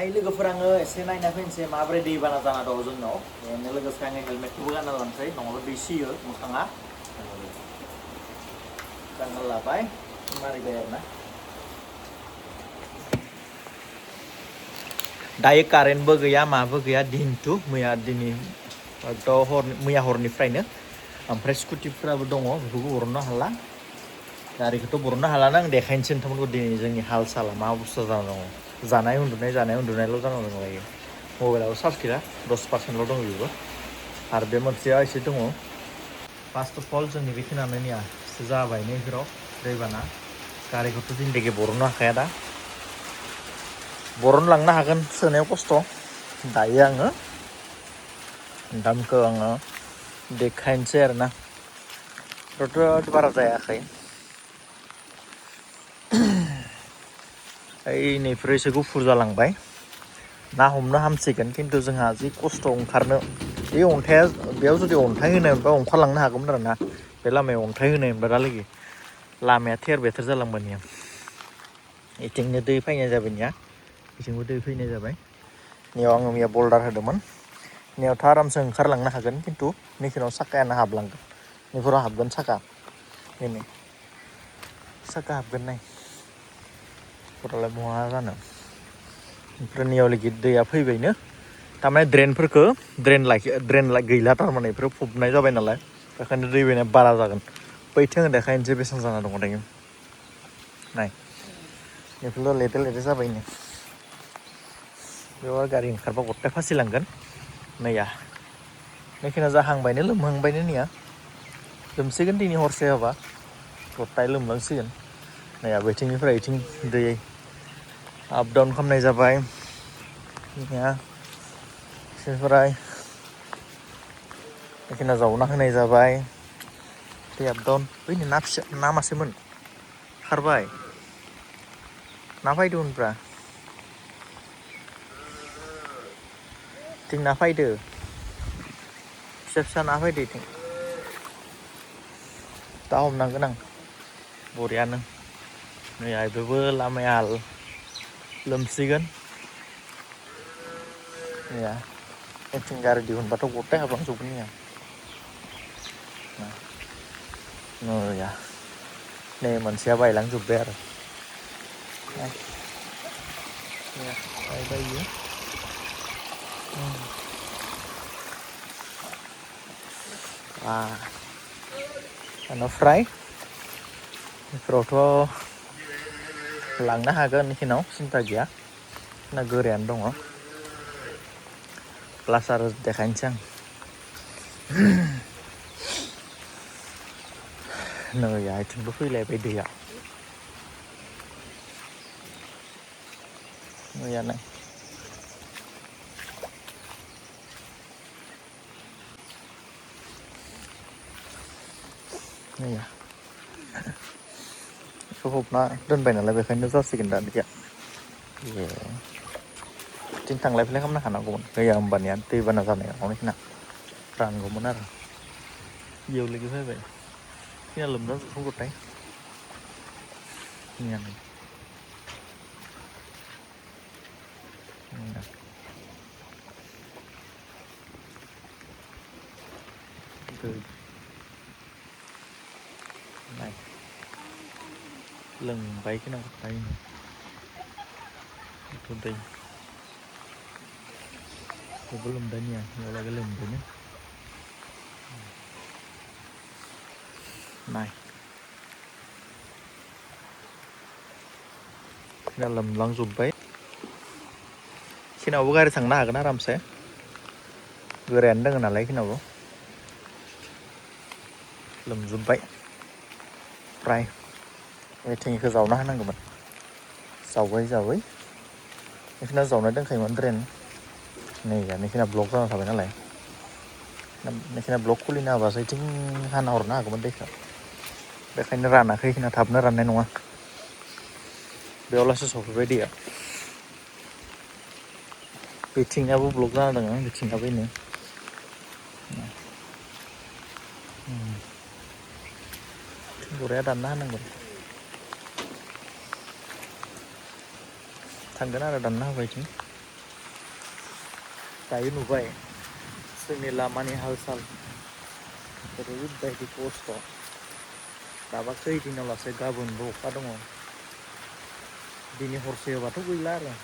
नाय लोगोफोर आङो एसे नायना फैनोसै माबोरै दैबाना जाना दङ जोंनाव बेनो लोगोसे आङो हेलमेटखौबो गानना लानोसै नङाबा दै सियो मोखाङा गानना लाबाय मारिबाय आरोना दायो कारेन्टबो गैया माबो गैया दिनथु मैया हरनिफ्रायनो ओमफ्राय स्कुटिफोराबो दङ बेखौबो बरननो हाला गारिखौथ' बरननो हालाना आं देखायनोसै नोंथांमोनखौ दिनै जोंनि हाल साला मा अबस्था जाना दङ जानाय उन्दुनायल' जानानै दङ दायो मबाइलाबो चार्ज गैया 10% दङ बेबो आरो बे मोनसेया एसे दङ फार्स्ट अफ अल जोंनि बेखिनियानो जाबाय नैफोराव दैबाना गारिखौथ' जिन्दगि बरननो हाखाया दा बरनलांनो हागोन सोनायाव खस्थ' दायो आङो दामखौ आङो देखायनोसै आरोना थ' बारा जायाखै ओइ नैफोर एसे गुफुर जालांबाय ना हमनो हामसिगोन खिन्थु जोंहा जि खस्थ' ओंखारनो बे अन्थाइया बेयाव जुदि अन्थाइ होनाय मोनबा ओंखारलांनो हागौमोन आरो ना बे लामायाव अन्थाइ होनाय मोनबा दालागै लामाया थेर बेथेर जालांबायनिया इथिंनो दै फैनाय जाबायनिया बिथिंबो दै फैनाय जाबाय नैयाव आङो मैया बल्डार होदोंमोन नैयावथ' आरामसे ओंखारलांनो हागोन खिन्थु नैखिनाव साखायानो हाबलांगोन नैफोराव हाबगोन साखा बेनो साखा हाबगोन नाय खौरालाय बहा जानो ओमफ्राय नैयाव लेगि दैया फैबायनो थारमाने ड्रेन गैला थारमाने बेफोर फबनाय जाबाय नालाय बेखायनो दै फैनाया बारा जागोन बैथिं देखायनोसै बेसेबां जाना दङ दायो नाय बेफोरल' लेथो लेथो जाबायनो बेयाव आरो गारि ओंखारबा गथाय फासिलांगोन नैया नैखिना जाहांबायनो लोमहांबायनो नैया लोमसिगोन दिनै हरसे हाबा गथाय लोमलांसिगोन नैया बैथिंनिफ्राय बैथिं दै आप डाउन खालामनाय जाबाय बेनिफ्राय बेखिना जावना होनाय जाबाय दै आप डाउन बैनो ना फिसा ना मासेमोन खारबाय ना फैदोंमोनब्रा थिं ना फैदो फिसा फिसा ना फैदो इथिं दा हमनांगोन आं बरियानो नै बेबो लामाया लोमसिगोन नैथिं गारि दिहुनबाथ' गथाय हाबलांजोबगोन नैया नै मोनसेया बायलांजोब्बाय आरो बायबाय इयो बेनिफ्राय बेफोरावथ' लांनो हागोन बेखिनाव सिन्था गैया ना गोरायानो दङ प्लास आरो देखायनोसै आं नै आथिंबो फैलायबाय दैया मैयानो मैया बेखौ फबना दोनबाय नालाय बेखायनो जासिगोन दा बिदिया बिथिं थांलाय फैलाय खालामनो हानांगौमोन गैया होमबानिया दैबाना जानायाव नोंसिना रानगौमोन आरो बेयाव लोगो फैबाय फैना लोमजाजोबगोन गथाय मैयानो नाय लोंबाय खोना गथाय दै बेबो लोमबायनिया बेयावलागै लोमबायनो नाय दा लोमलांजोब्बाय खिनावबो गारि थांनो हागोन आरामसे गोरायानो दङ नालाय खिनावबो लोमजोब्बाय फ्राय मिथिंखौ जावना होनांगौमोन जावै बेखिना जावना दोनखायोमोन ड्रेन नैया नैखिना ब्लक जाना थाबाय नालाय नैखिना ब्लक खुलिना होबासो बिथिं हाना हरनो हागौमोन दैखौ बेखायनो रानाखै बेखिना थाबनो राननाय नङा बेयावलासो सफैबाय दैया बिथिंनियाबो ब्लक जाना दङ बिथिंनियाबो बेनो बरिया दानना होनांगोन थांगोन आरो दानना होबाय बिथिं दायो नुबाय जोंनि लामानि हाल साल ओरैबायदि खस्थ' दाबा खैदिनाव लासै गाबोनबो अखा दङ दिनै हरसे होबाथ' गैला आरो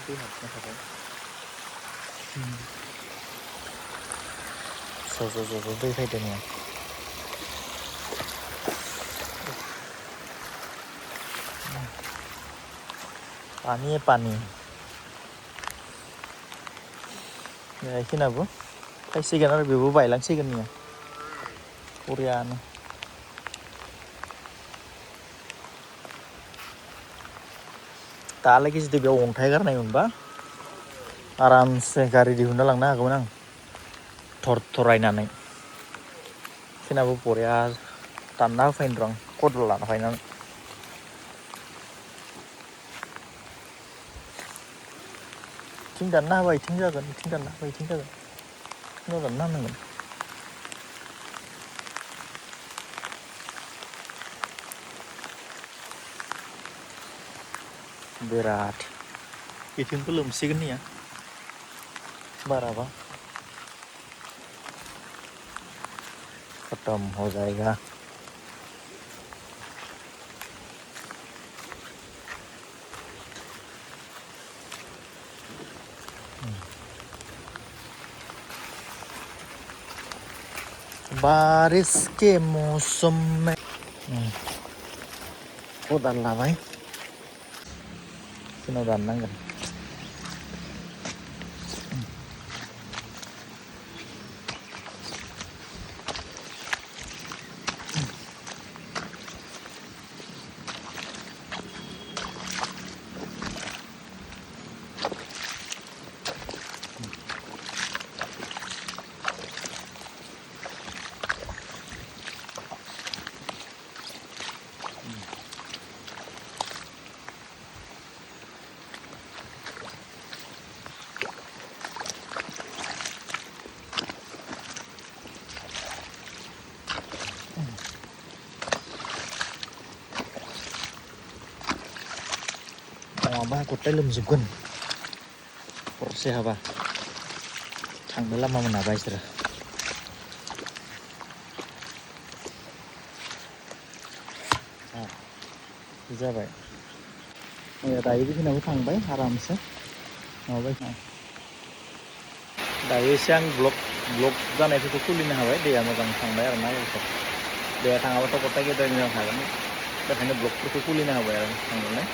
दै हाबनो थाखाय ज' दै फैदों पानि बेखिनाबो फैसिगोन आरो बेबो बायलांसिगोन निया बरियानो दालागै जुदि बेयाव अन्थाइ गारनाय मोनबा आरामसे गारि दिहुनना लांनो हागौमोन आं थरायनानै बेखिनाबो बरिया दानना होफैनो र' आं खदाल लाना फैनानै इथिं दानना होबा इथिं जागोन इथिं दानना होबा इथिं जागोन इथिङाव दानना होनांगोन बिराद इथिंबो लोमसिगोन निया बाराबा खत्म हो जाएगा बारिश के मौसम में खदाल लाबाय जोंनाव दाननांगोन नङाबा गथाय लोमजोबगोन हरसे हाबा थांनो लामा मोनाबा इसोरो जाबाय दायो बेखिनियावबो थांबाय आरामसे माबाबाय दायो एसे आं ब्लक जानायफोरखौ खुलिनो हाबाय दैया मोजां थांबाय आरो ना दैया थाङाबाथ' गथाय गेदेर मोजां थागोन बेखायनो ब्लकफोरखौ खुलिनो हाबाय आरो थांनानै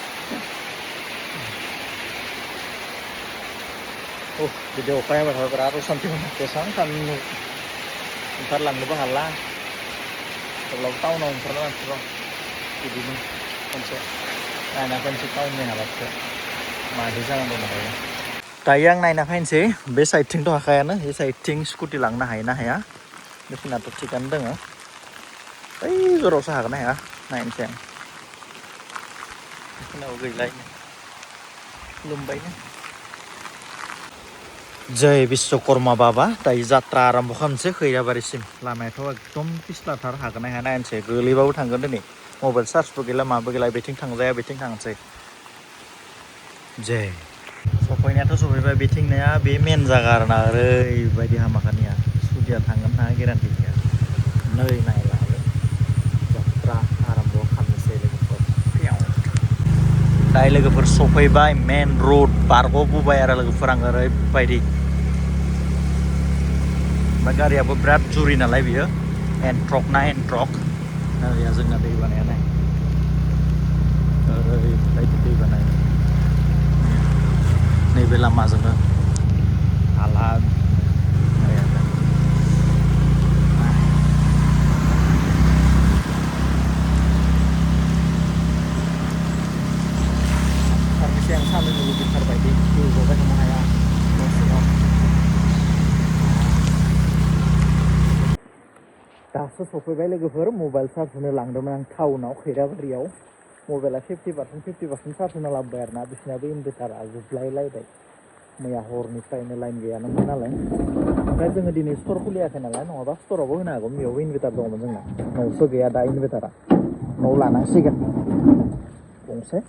बिदि अखा हाबाय थाबा बिराद असान्थि मोनो बेसेबां सानदुं ओंखारलांनोबो हाला अब्लाबो टाउनाव ओंखारनो मानसिफ्रा बिदिनो खनसे नायना फैनोसै टाउननि हालादखौ मादि जानानै दं दायो दायो आं नायना फैनोसै बे साइडथिंथ' हाखायानो बे साइडथिं स्कुटि लांनो हायो ना हाया बेखिनियाथ' थिगानो दङ बै जरावसो हागोन ना हाया नायनोसै आं बेखिनियाव गैला लोमबायनो जय बिश्वकर्मा बाबा दायो जात्रा आरम्भ खालामनोसै खैराबारिसिम लामायाथ' एकदम पिस्लाथार हागोन ना हाया नायनोसै गोलैबाबो थांगोन दिनै मबाइल चार्जबो गैला माबो गैला बेथिं थांजाया बेथिं थांसै जय सफैनायाथ' सफैबाय बेथिंनाया बे मेन जागा आरोना ओरैबायदि हामाखानिया स्कुटिया थांगोन थाङा गेरान्टि गैया नै नायलाय जात्रा आरम्भ खालामनोसै लोगोफोर दायो लोगोफोर सफैबाय मेन रड बारग'बोबाय आरो लोगोफोर आं ओरैबायदि ओमफ्राय गारियाबो बिराद जुरि नालाय बियो एन्ट्रक ना एन्ट्रक नाया जोंना दै बानाया नाय ओरैबायदि दै बानाय नैबे लामाजोंनो हाला फारनोसै आं साननो लुबैथारबाय दै गबाय थानो हाया न' सिङाव दासो सफैबाय लोगोफोर मबाइल चार्ज होनो लांदोंमोन आं टाउनाव खैराबारियाव मबाइला 50% चार्ज होना लाबोबाय आरोना बिसिनाबो इनभार्टारा जोबलायलायबाय मैया हरनिफ्रायनो लाइन गैयानोमोन नालाय ओमफ्राय जोङो दिनै स्टर खुलियाखै नालाय नङाबा स्टरावबो होनो हागौमोन बेयावबो इनभार्टार दङमोन जोंना न'आवसो गैया दा इनभार्टारा न'आव लानांसिगोन गंसे